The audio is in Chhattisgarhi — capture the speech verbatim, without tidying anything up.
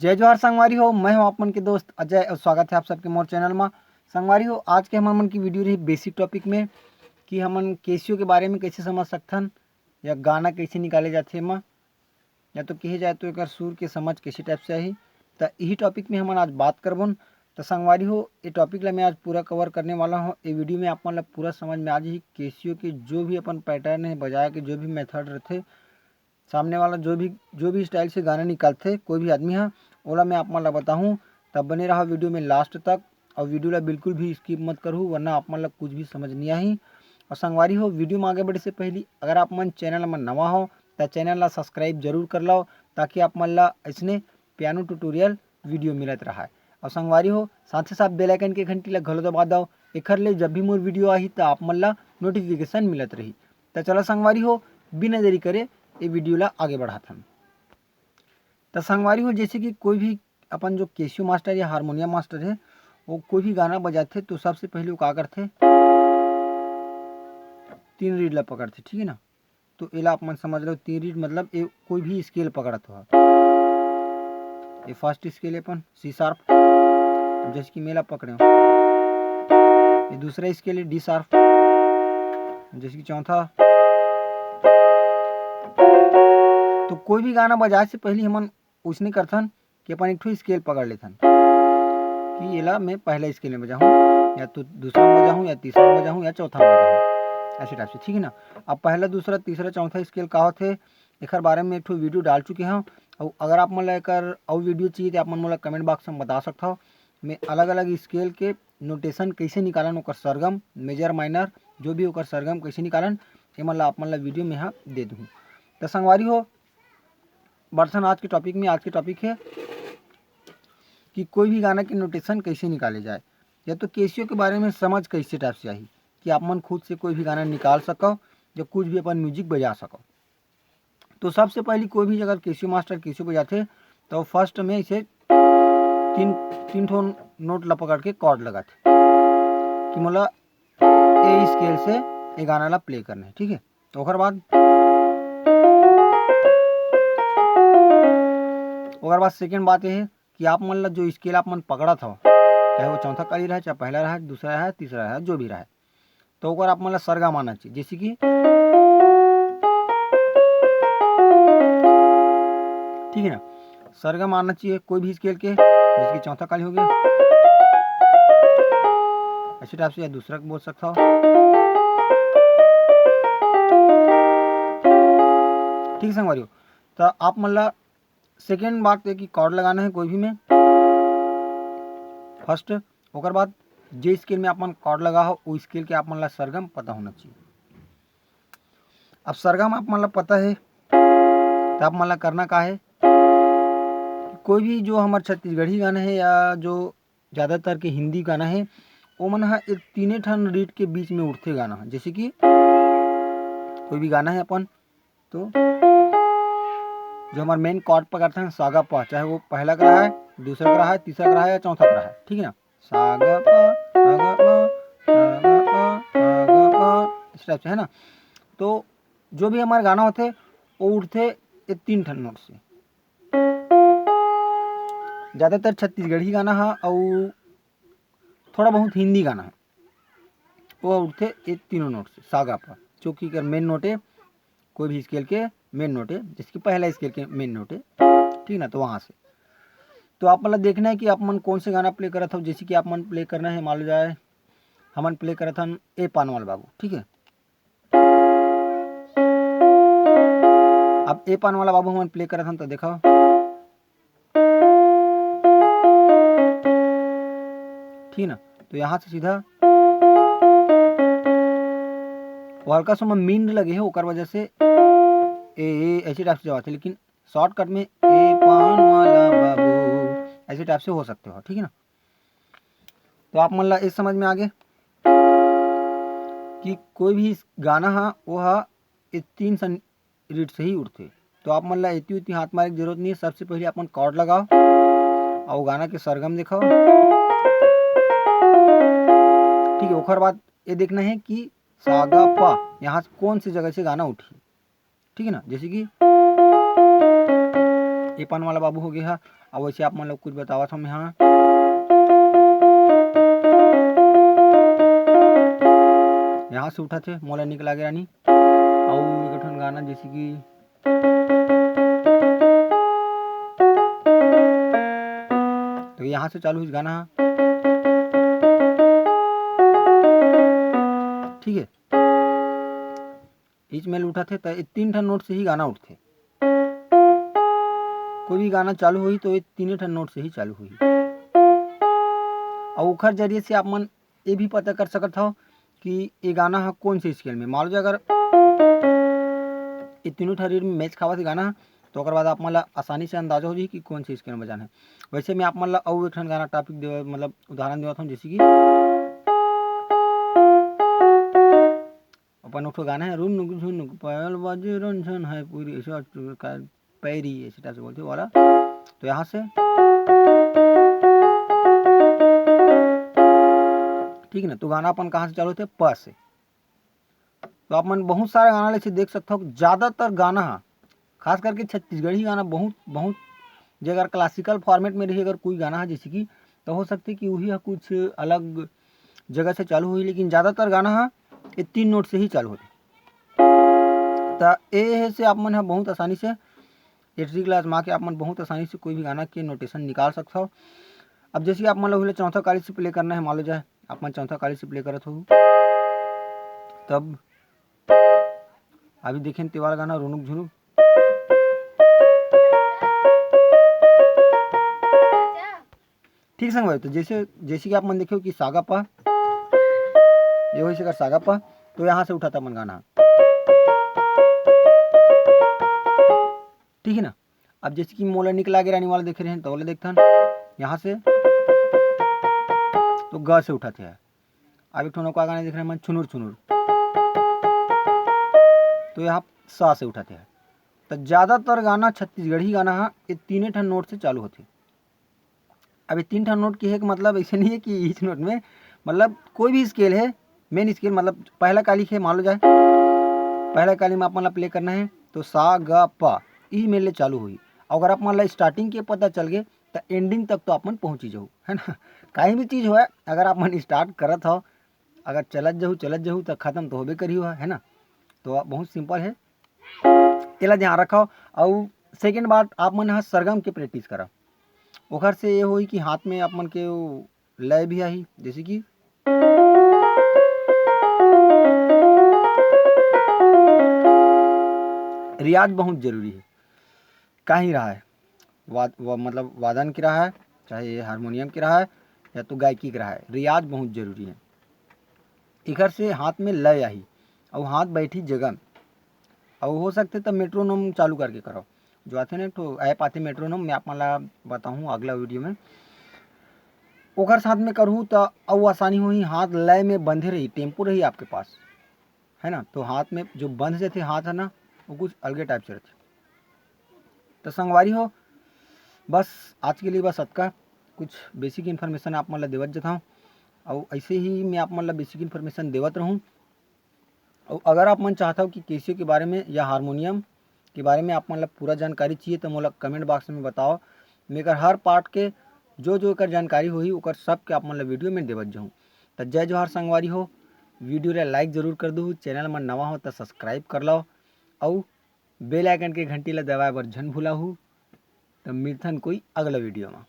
जय जोहार संगवारी हो, मैं हूं आप मन के दोस्त अजय और स्वागत है आप सबके मोर चैनल मा। संगवारी हो, आज के हमर मन की वीडियो रही बेसिक टॉपिक में कि हमन केसियो के बारे में कैसे समझ सकथन या गाना कैसे निकाले जाथे एमा, या तो कहे जाए तो एकर सुर के समझ कैसे टाइप से आही, त इही टॉपिक में हमन आज बात करबोन। त संगवारी हो, ये टॉपिक ला मैं आज पूरा कवर करने वाला हूँ। ये वीडियो में आप मन ला पूरा समझ में आ जाही केसियो के जो भी अपन पैटर्न है बजाए के, जो भी मेथड रहथे, सामने वाला जो भी, जो भी स्टाइल से गाना निकालथे कोई भी आदमी हा, ओला मैं आप मन ला बताहूँ। तब बने रहा वीडियो में लास्ट तक और वीडियो ला बिल्कुल भी स्किप मत करहू, वरना आप मन ला कुछ भी समझ नहीं आही। और संगवारी हो, वीडियो में आगे बढ़े से पहली अगर आप मन चैनल में नवा हो त चैनल ला सब्सक्राइब जरूर कर लो, ताकि आप मन ला ऐसने पियानो ट्यूटोरियल वीडियो मिलत रहा। और संगवारी हो, साथ ही साथ बेल आइकन के घंटी ला घलो दबा दो, एखर ले जब भी मोर वीडियो आही त आप मन ला नोटिफिकेशन मिलत रही। त चला संगवारी हो, बिना देरी करे ये वीडियो ला आगे बढ़ाथन। त संगवारी हो, जैसे कि कोई भी अपन जो केसियो मास्टर या हारमोनियम मास्टर है, वो कोई भी गाना बजाथे तो सबसे पहले वो का करथे, तीन रीड ला पकड़थे, ठीक है ना। तो एला आप मन समझ लो, तीन रीड मतलब ये कोई भी स्केल पकड़त हो। ये फर्स्ट स्केल है अपन सी शार्प, जैसे कि मैं एला पकड़े हूँ। ये दूसरा स्केल है डी शार्प, जैसे कि चौथा। तो कोई भी गाना बजाए से पहले हमन उसने करथन कि अपन एक ठो स्केल पकड़ लेथन कि एला मैं पहला स्केल में बजाहूँ या तो दूसरा में बजाहूँ या तीसरा में बजाहूँ या चौथा में बजाहूँ, ऐसे टाइप से, ठीक है ना। अब पहला, दूसरा, तीसरा, चौथा स्केल का होथे, एखर बारे में एक ठो वीडियो डाल चुके हूँ। और अगर आप मन ला एकर अउ वीडियो चाहिए तो आप मन मोला कमेंट बॉक्स में बता सकत हो। मैं अलग अलग स्केल के नोटेशन कैसे निकालन, ओकर सरगम, मेजर माइनर, जो भी ओकर सरगम कैसे निकालन, ये मन ला आप मन ला वीडियो में यहाँ दे दूँ। तो संगवारी हो, बढ़थन आज के टॉपिक में। आज के टॉपिक है कि कोई भी गाना के नोटेशन कैसे निकाले जाए, या तो केसियो के बारे में समझ कैसे टाइप से आही कि आप मन खुद से कोई भी गाना निकाल सको या कुछ भी अपन म्यूजिक बजा सको। तो सबसे पहले कोई भी अगर केसियो मास्टर केसियो बजाथे तो फर्स्ट में इसे तीन, तीन ठो नोट ला पकड़ के कॉर्ड लगाथे कि मोला ए स्केल से ये गाना ला प्ले करना है, ठीक है। तो ओकर बाद, ओकर बाद सेकेंड बात ये है कि आप मन ला जो स्केल आप मन पकड़त हो, चाहे वो चौथा कली रहे, चाहे पहला रहे, दूसरा रहे, तीसरा रहे, जो भी रहे, तो ओकर आप मन ला सरगम आना चाहिए। जैसे कि, ठीक है ना, सरगम आना चाहिए कोई भी स्केल के, जैसे कि चौथा कली हो गया, ऐसे टाइप से, या दूसरा बोल सकता हो, ठीक है संगवारी हो। तो आप मन ला सेकेंड बात है कि कॉर्ड लगाना है कोई भी में फर्स्ट, ओकर बाद जे स्केल में आप मन कॉर्ड लगा हो, वो स्केल के आप मन ला सरगम पता होना चाहिए। अब सरगम आप मन ला पता है, तो आप मन ला करना का है कि कोई भी जो हमार छत्तीसगढ़ी गाना है या जो ज़्यादातर के हिंदी गाना है, वो मन हा ये तीने ठन रीड के बीच में उठते गाना है। जैसे कि कोई भी गाना है अपन, तो जो हमार मेन कॉर्ड पकड़ते हैं सागा पा, चाहे वो पहला का रहा है, दूसरा का रहा है, तीसरा का रहा है या चौथा का रहा है, ठीक है ना। सागा पा, सागा पा, सागा पा, सागा पा, इस टाइप से, है ना। तो जो भी हमारे गाना होते, वो उठते ये तीन ठन नोट से। ज़्यादातर छत्तीसगढ़ी गाना हा, अउ थोड़ा बहुत हिंदी गाना है, वो उठते ये तीनों नोट से सागा पर, जो कि कर मेन नोट है, कोई भी स्केल के मेन नोट है, जैसे कि पहला स्केल के मेन नोट है, ठीक ना। तो वहाँ से तो आप मतलब देखना है कि आप मन कौन से गाना प्ले करत हो। जैसे कि आप मन प्ले करना है, मान लो जाए हमन प्ले करत हन ए पानवाल बाबू, ठीक है। अब ए पानवाला बाबू हमन प्ले करत हन तो देखो, ठीक ना। तो यहाँ से सीधा वो हल्का सा मींड लगे है, ओकर वजह से ए, ए ऐसे टाइप से जावत है, लेकिन शॉर्टकट में ए पान वाला बाबू ऐसे टाइप से हो सकते हो, ठीक है ना। तो आप मन ला इस समझ में आगे कि कोई भी गाना हा, वो हा ये तीन सन रीड से ही उठथे। तो आप मन ला एती उती हाथ मारे के जरूरत नहीं है। सबसे पहले आप मन कॉर्ड लगाओ और गाना के सरगम दिखाओ, ठीक है। ओकर बाद ये देखना है कि सागा पा यहाँ से कौन सी जगह से गाना उठी, ठीक है ना। जैसे कि टिपन वाला बाबू हो गया। अब वैसे आप मन लोग कुछ बतावत हूँ मैं, हाँ, यहाँ से उठत हे मोला निक लागे रानी। अउ एक ठन गाना जैसे कि, तो यहाँ से चालू होइस गाना, ठीक है। इच मेल उठत हे, त ये तीन ठन नोट से ही गाना उठथे। कोई भी गाना चालू होही, तो ये तीने ठन नोट से ही चालू होही। अउ ओखर जरिए से आप मन ये भी पता कर सकत हव कि ये गाना ह कौन से स्केल में। मान लो, अगर ये तीनों ठन रिदम में मैच खावत हे गाना ह, तो ओकर बाद आप मन ला आसानी से अंदाजा हो जाही कि कौन से स्केल में बजाना है। वैसे मैं आप मन ला अउ एक ठन गाना टॉपिक देवे, मतलब उदाहरण देवत हूँ, जैसे कि अपन एक ठो गाना है, "रुनुक झुनुक पायल बाजे रंझन है पूरी", ऐसे का पैरी, ऐसे type से बोलते वाला। तो यहाँ से, ठीक है ना, तो गाना अपन कहाँ से चालू होते? प से। तो आप मन बहुत सारा गाना ले से देख सकते हो, ज़्यादातर गाना हा, खास करके छत्तीसगढ़ी गाना बहुत, बहुत, जे अगर classical format में रही अगर कोई गाना है जैसे कि, तो हो सकते कि वही हा कुछ अलग जगह से चालू होही, लेकिन ज़्यादातर गाना हा ये तीन नोट से ही चालू होथे। त ए से आप मन हा बहुत आसानी से ये ट्रिक ला आजमा के आप मन बहुत आसानी से कोई भी गाना के नोटेशन निकाल सकथव। अब जैसे कि आप मन ला उहिले चौथा काली से प्ले करना है, मान लो जाए आप मन चौथा काली से प्ले करत हो, तब अभी देखें ते वाला गाना रुनुक झुनुक। ठीक संग भाई, तो जैसे, जैसे कि आप मन देखे हो कि सागा पा, ये होइस एकर सागा पा, तो यहाँ से उठाता मन गाना, ठीक है ना। अब जैसे कि मोला निक लागे रानी वाला देखे रहे, तो वाला देखथन यहाँ से, तो ग से उठाते हैं। अब एक ठो नौका गाना देख रहे हैं मन, छुनुर छुनुर, तो यहाँ सा से उठाते हैं। तो ज़्यादातर गाना, छत्तीसगढ़ी गाना है, ये तीने ठन नोट से चालू होते। अब ये तीन ठन नोट की है कि मतलब ऐसे नहीं है कि इस नोट में, मतलब कोई भी स्केल है, मेन स्केल, मतलब पहला काली है, मान लो जाए पहला काली में आप मन ला प्ले करना है, तो सा ग प, ई मेल ले चालू होही। अगर आप मन ला स्टार्टिंग के पता चल गए, तो एंडिंग तक तो आप मन पहुँच ही जाहू, है ना। कहीं भी चीज़ होए, अगर आप मन स्टार्ट करत हो, अगर चलत जाहू, चलत जाहू, तो खत्म तो होबे करी हो, है ना। तो बहुत सिंपल है, एला ध्यान रखो। अउ सेकंड बात, आप मन ह सरगम के प्रैक्टिस करा, ओखर से ये होही कि हाथ में आप मन के वो लय भी आही, जैसे कि रियाज बहुत जरूरी है। कहीं रहा है, वाद-, वा-, मतलब वादन के रहा है, चाहे हारमोनियम के रहा है, या तो गायकी के रहा है, रियाज बहुत जरूरी है। एकर से हाथ में लय आही, अउ हाथ बैठी जगह में। अउ हो सकथे त मेट्रोनोम चालू करके करो, जो आथे ना, एक ठो ऐप आथे मेट्रोनोम, मैं आप मन ला बताहूँ अगला वीडियो में। ओकर साथ में करहू त अउ आसानी होही, हाथ लय में बंधे रही, टेम्पो रही आपके पास, है ना। तो हाथ में जो बंध जथे हाथ है ना, वो कुछ अलगे टाइप से रहथे। तो संगवारी हो, बस आज के लिए बस अतका, कुछ बेसिक इन्फॉर्मेशन आप मन ला देवत जथाऊँ, अउ ऐसे ही मैं आप मन ला बेसिक इन्फॉर्मेशन देवत रहूँ। अउ अगर आप मन चाहत हो कि कैसियो के बारे में या हारमोनियम के बारे में आप मन ला पूरा जानकारी चाहिए, तो मोला कमेंट बॉक्स में बताओ। मैं एकर हर पार्ट के जो जो एकर जानकारी होही, ओकर सब के आप मन ला वीडियो में देवत जाहूँ। त जय जोहार संगवारी हो, वीडियो ला लाइक जरूर कर दू, चैनल में नवा हो त सब्सक्राइब कर लो, अउ बेल आइकन के घंटी ला दबाए बर झन भुलाहू। त मिलथन कोई अगला वीडियो में।